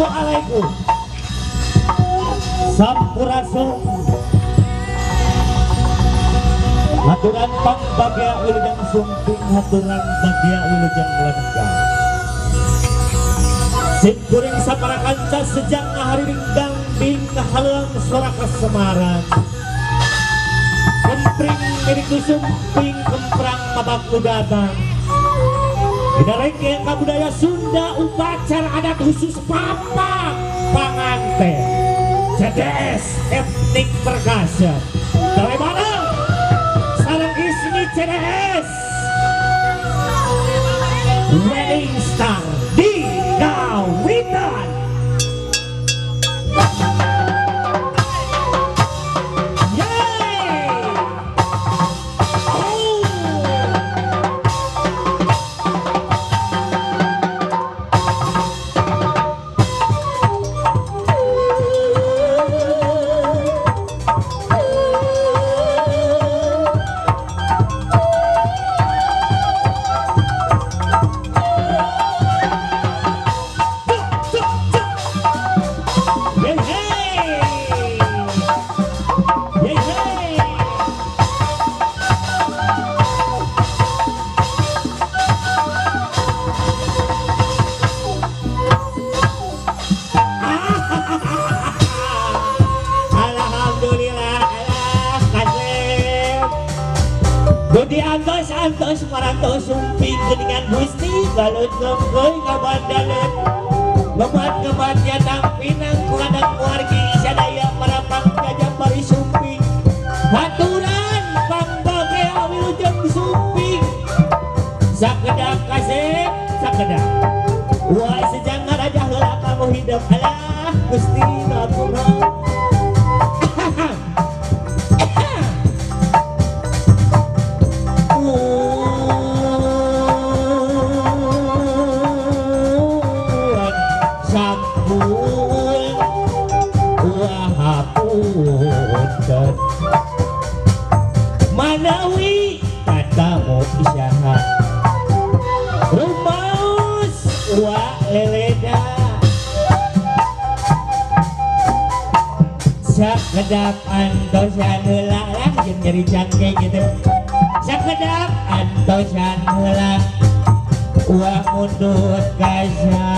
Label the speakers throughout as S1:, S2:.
S1: Assalamualaikum. Sampurasun. Haturan pangbagya wilujeng sumping, haturan bagya wilujeng lenggang. Simkuring sapara kanca sejak ngahariring dangding kahaleung sora Semarang. Kempring mirik sumping kemprang mabak udatang. Dina kabudaya Sunda upacara adat khusus papak panganten CDS Etnik Perkasa. Gawe bareng sareng Ismi CDS Wedding Star di Kawitan. Antos marantos sumping geningan Gusti balut ngengkeuy ka bandalet ngemat-ngemat nyatang pinang kuadang wargi sadaya para pangjaja bari sumping haturan pangbagea wilujeng sumping sakedap kasep sakedap wah sejang ngaraja heula kamu hidup alah Gusti ngapunten. Manawi katamu isyaha rumaus wa leleda sakedap antosan heula lah jeung nyeri cangke gitu sakedap antosan heula wa mundut kasalira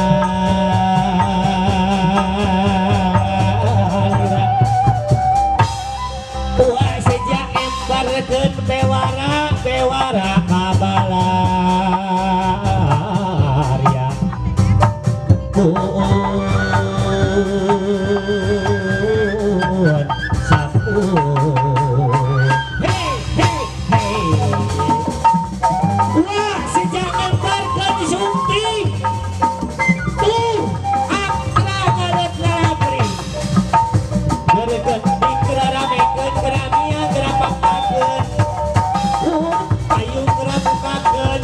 S1: wa sejak embarkeun bewara bewara kabalaria puun sampun hey hey hey wah sejak embarkeun sumping tuh akra ngalet ngarapri gereukeun dikeramekeun keramia gerapakakeun payung gerabukakeun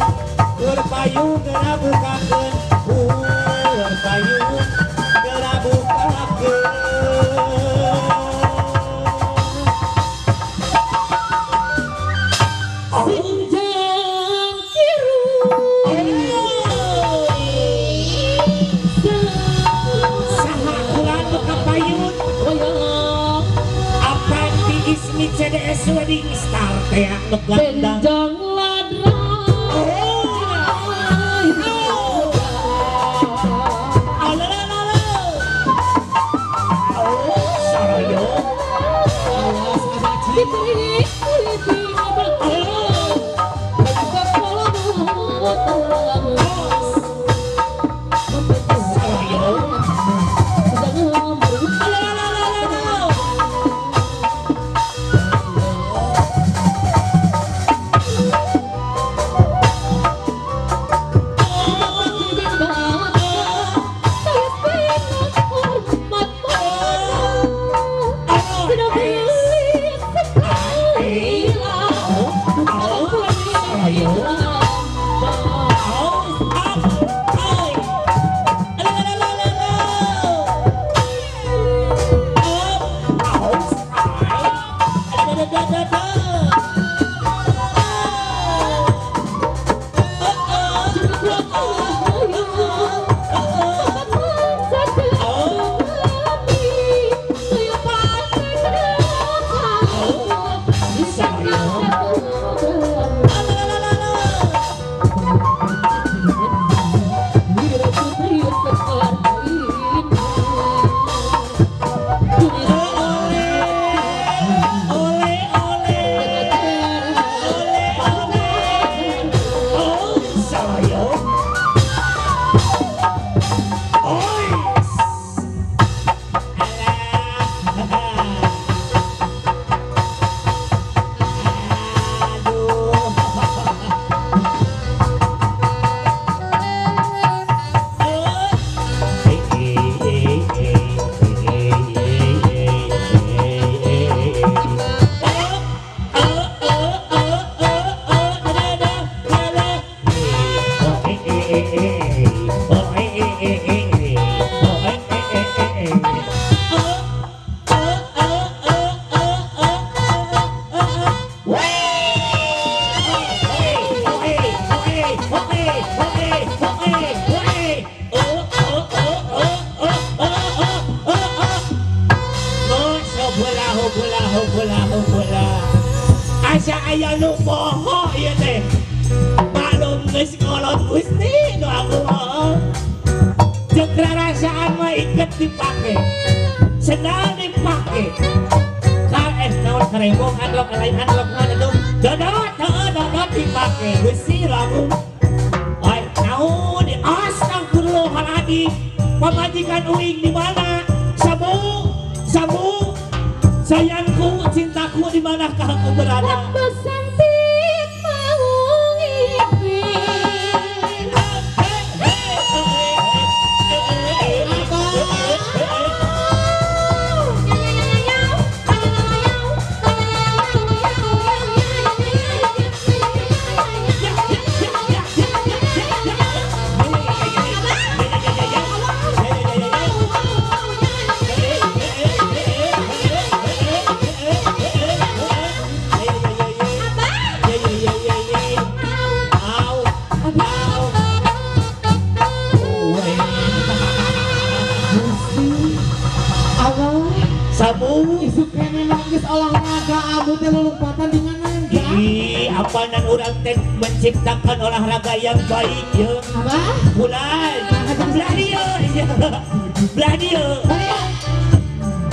S1: keur payung gerabukakeun keur payung gerabukakeun.
S2: Sinjang kiru
S1: saha kula nu kapayun apa di Ismi CDS Wedding Star teh nu gandang
S2: benjang ladra
S1: Rasa aya nu poho ieu teh. Maklum geus kolot Gusti nu aku mah. Jeung rarasaan mah iket dipake. Sendal dipake. Naon karembong anlok lain anlok mana tuh. Dodot heueuh dodot dipake Gusti lagu. Ai naon astagfirullahaladzim. Pamajikan uing di mana? Sabu, sabu. Sayangku, cintaku di manakah aku berada?
S2: Besantik mau ngipin.
S1: Apanan urang teh menciptakan olahraga yang baik ya.
S2: Apa?
S1: Bulan. Belah dieu. Belah dieu.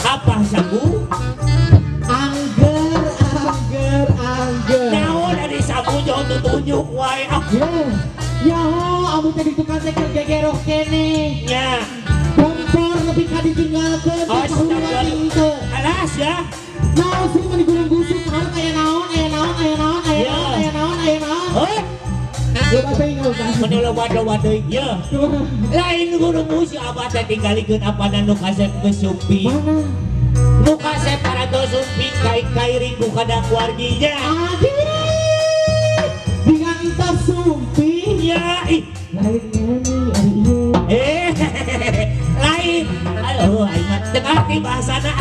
S1: Apa sabu?
S2: Angger, angger, angger.
S1: Naon ari sabu jauh tutunjuk wae.
S2: Ya, amu teh ditukang teh keur gegeroh keneh.
S1: Nya.
S2: Kompor nepi ka ditinggalkeun teh teu.
S1: Alas ya.
S2: Naon sih meni gurung gusuk hareup aya naon, aya naon, aya naon, aya naon, aya naon, aya naon.
S1: Heuh.
S2: Loba teuing loba.
S1: Meni loba deui ye. Lain gurung gusuk abah teh tinggalikeun apana nu kasep geus sumping.
S2: Mana?
S1: Nu kasep parantos sumping kai-kairing ku kada keluarginya.
S2: Adi. Dingantos sumping.
S1: Ya ih.
S2: Lain ngene ari ieu.
S1: Eh. Lain. Aduh aing mah teu ngarti bahasana.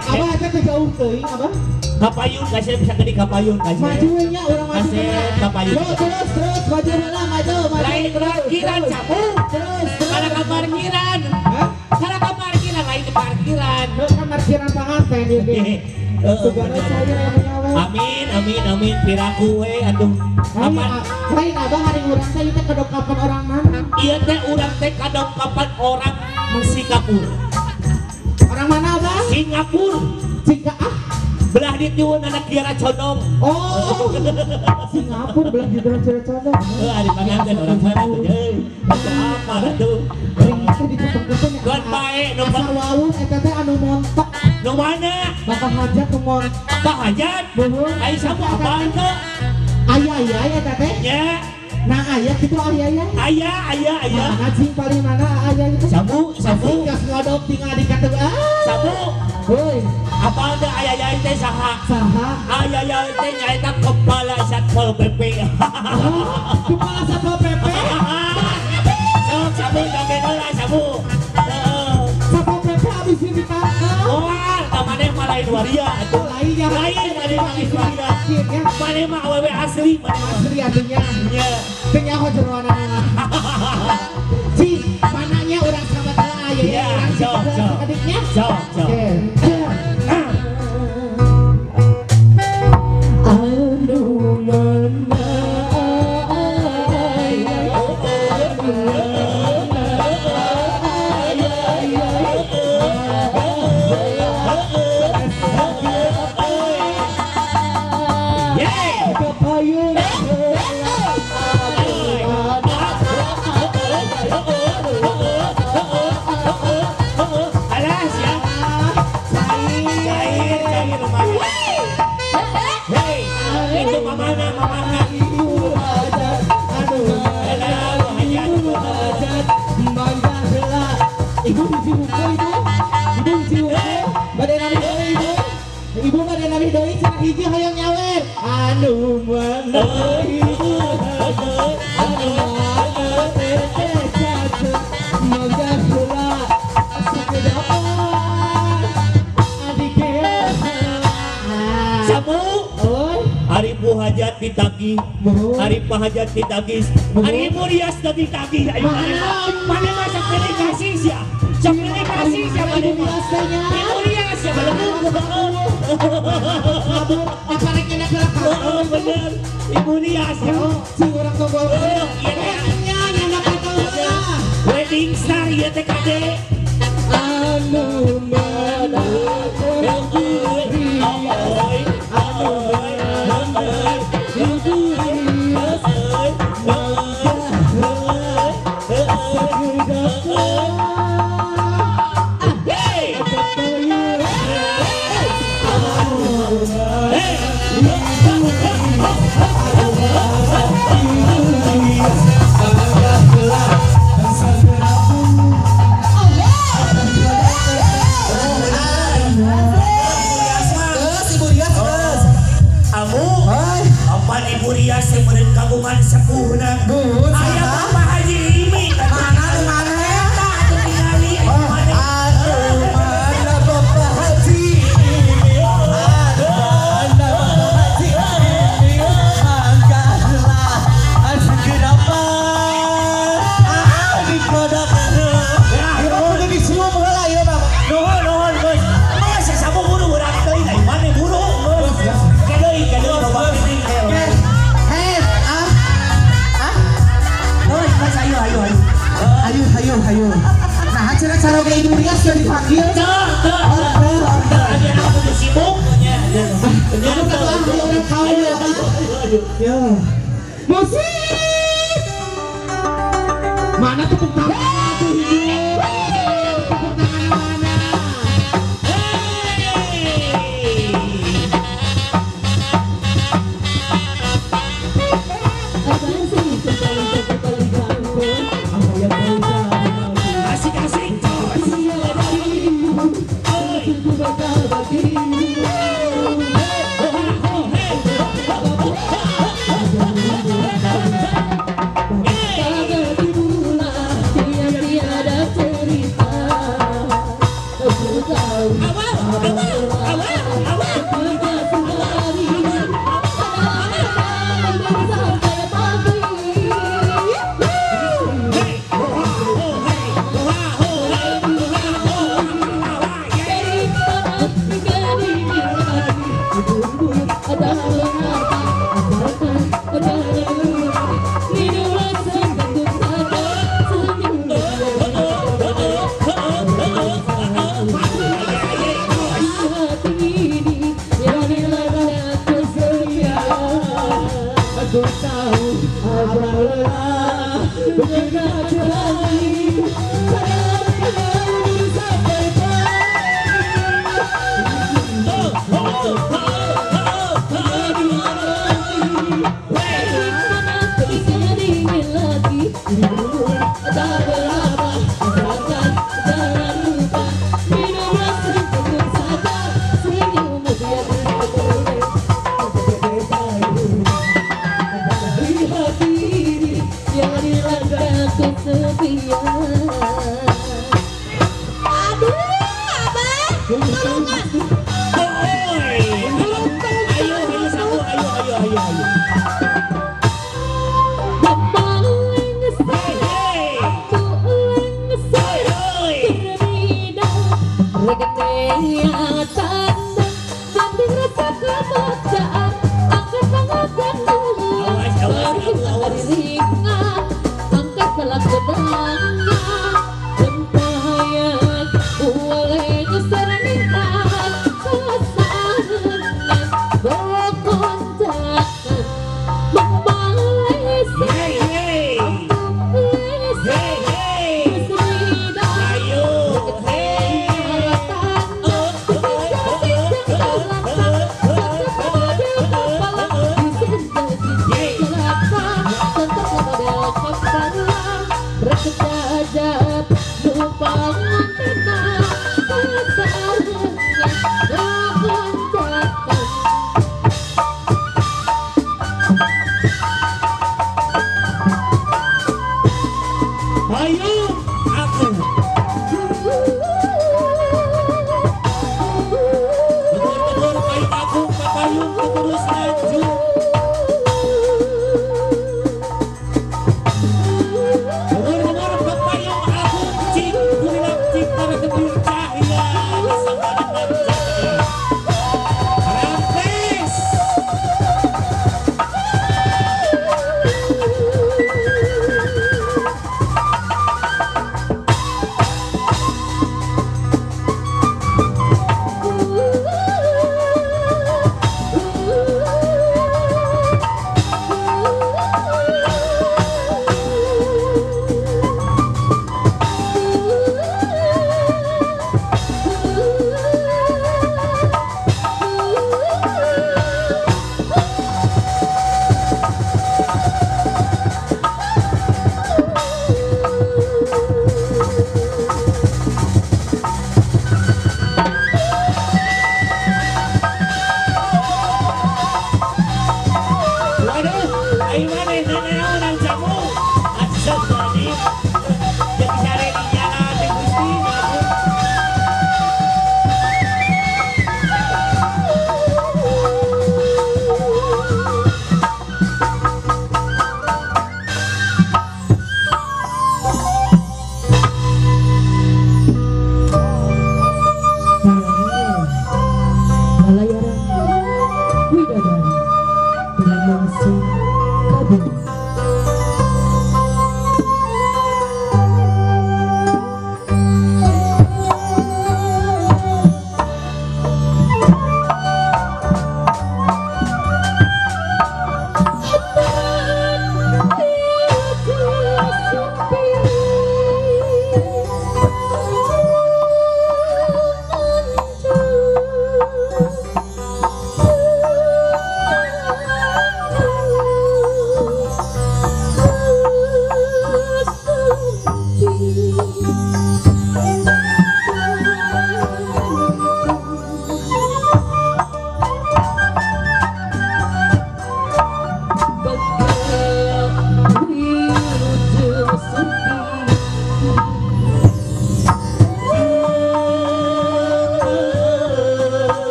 S2: Abah teh jauh teuing abah.
S1: Kapayun kasih bisa gede kapayun kasih.
S2: Maju we nya urang maju.
S1: Kasih kapayun.
S2: Yo terus terus maju heula maju maju.
S1: Lain parkiran sapu.
S2: Terus terus.
S1: Kana ka parkiran.
S2: Hah?
S1: Kana ka parkiran lain di parkiran.
S2: Heuh kan parkiran panganten ieu ge. Sugana cair aya nyawa.
S1: Amin amin amin piraku we atuh.
S2: Apa lain abah hari urang teh ieu teh kadongkapan orang mana?
S1: Ieu teh urang teh kadongkapan orang Singapura.
S2: Orang mana abah?
S1: Singapura.
S2: Cika ah.
S1: Belah ditiun anak Kiara Condong.
S2: Oh. Singapura belah ditiun Kiara Condong.
S1: Heuh ari panganten orang mana tuh euy. Apa atuh?
S2: Aing teh ditepengkeun ya.
S1: Gon bae nu
S2: asal wawuh eta teh anu montok.
S1: Nu mana?
S2: Bakal hajat nu montok.
S1: Bak hajat?
S2: Nuhun.
S1: Ai samu apaan teh?
S2: Aya aya eta teh.
S1: Nya.
S2: Nah aya kitu aya aya.
S1: Aya aya aya.
S2: Mana cing paling mana aya itu?
S1: Samu samu.
S2: Gas ngodok tinggal di kateu ah.
S1: Samu.
S2: Heuy.
S1: Apa ada ayah teh saha?
S2: Saha?
S1: Ayah teh nyaeta kepala Satpol PP.
S2: Oh, kepala Satpol PP?
S1: Sok samu joget heula samu.
S2: Satpol PP abis ditangkap.
S1: Moal, tah maneh mah lain waria atuh.
S2: Lain ya.
S1: Lain maneh mah lain waria. Maneh mah awewe asli, maneh
S2: asli atunya.
S1: Nya.
S2: Teu nyaho jeroanana. Cing, mananya urang sahabat heula aya
S1: ya,
S2: urang
S1: sok sok. Sok sok.
S2: Oke. Ibu pada nami doi cenah hiji hoyong nyawer anu mana ibu anu mana teh caca moga heula sakedapan adik
S1: samu ari bu hajat ditagih ari pak hajat ditagih ari ibu rias ditagih ayo mana mah sok pilih kasih sia sok pilih kasih sia mana
S2: ibu rias
S1: ibu rias sia mana
S2: apa rek enak
S1: Bener. Ibu Rias ya.
S2: Si urang tombol.
S1: Ieu teh
S2: nya nyandak ka heula.
S1: Wedding star ieu teh kade.
S2: Anu mana
S1: Kagungan sepuhna. Aya Bapak Haji Imi.
S3: Mana di mana?
S1: Eta atuh tingali mana?
S3: Aduh, mana Bapak Haji Imi? Aduh, mana Bapak Haji Imi? Manggalah segera di kodok. Ya udah disium heula ieu mah.
S1: Nuhun nuhun geus. Masa sabu buru urang teuing ai mane buru geus. Kedeui kedeui loba geuning teh. Ayo ayo ayo.
S3: Ayo ayo ayo. Nah, acara-acara kayak Ibu Rias sudah dipanggil.
S1: Tuh, tuh, tuh. Ada aku tuh sibuk.
S3: Ya.
S2: Musik. Mana tepuk tangan tuh Ibu? Tepuk tangan mana?
S1: Asik-asik.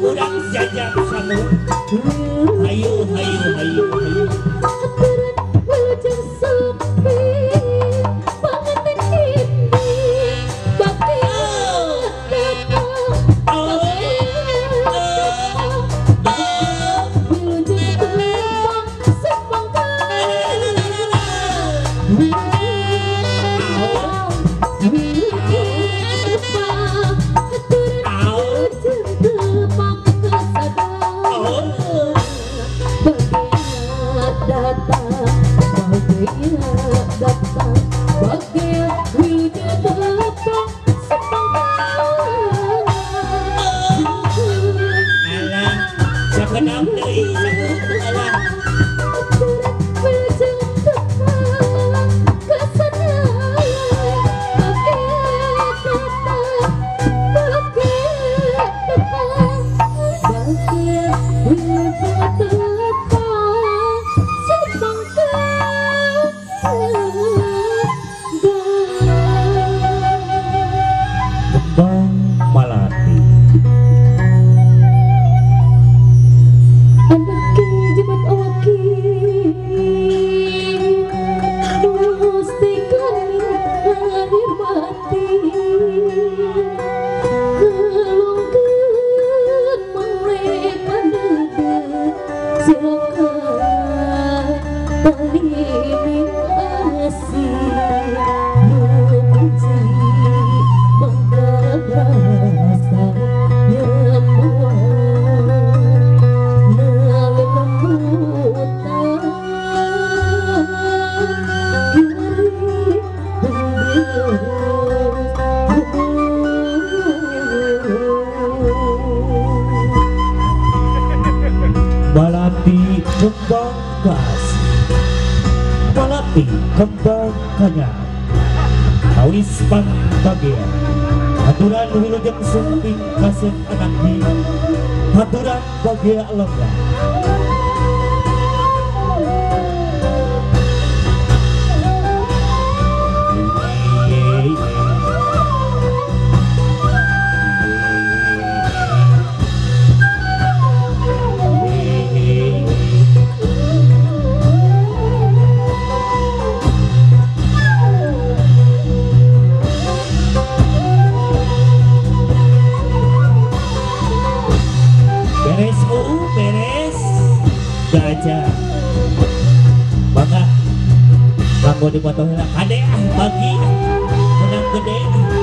S1: Urang jajak sanu. Hayu hayu hayu hayu. Malati kembang kasih, malati kembang kanya, tawis pangbagian, aturan wilujeng sumping kasih anak di, aturan bagia lengah. Gajah bangga kanggo dipotong heula kade ah bagi menang gede.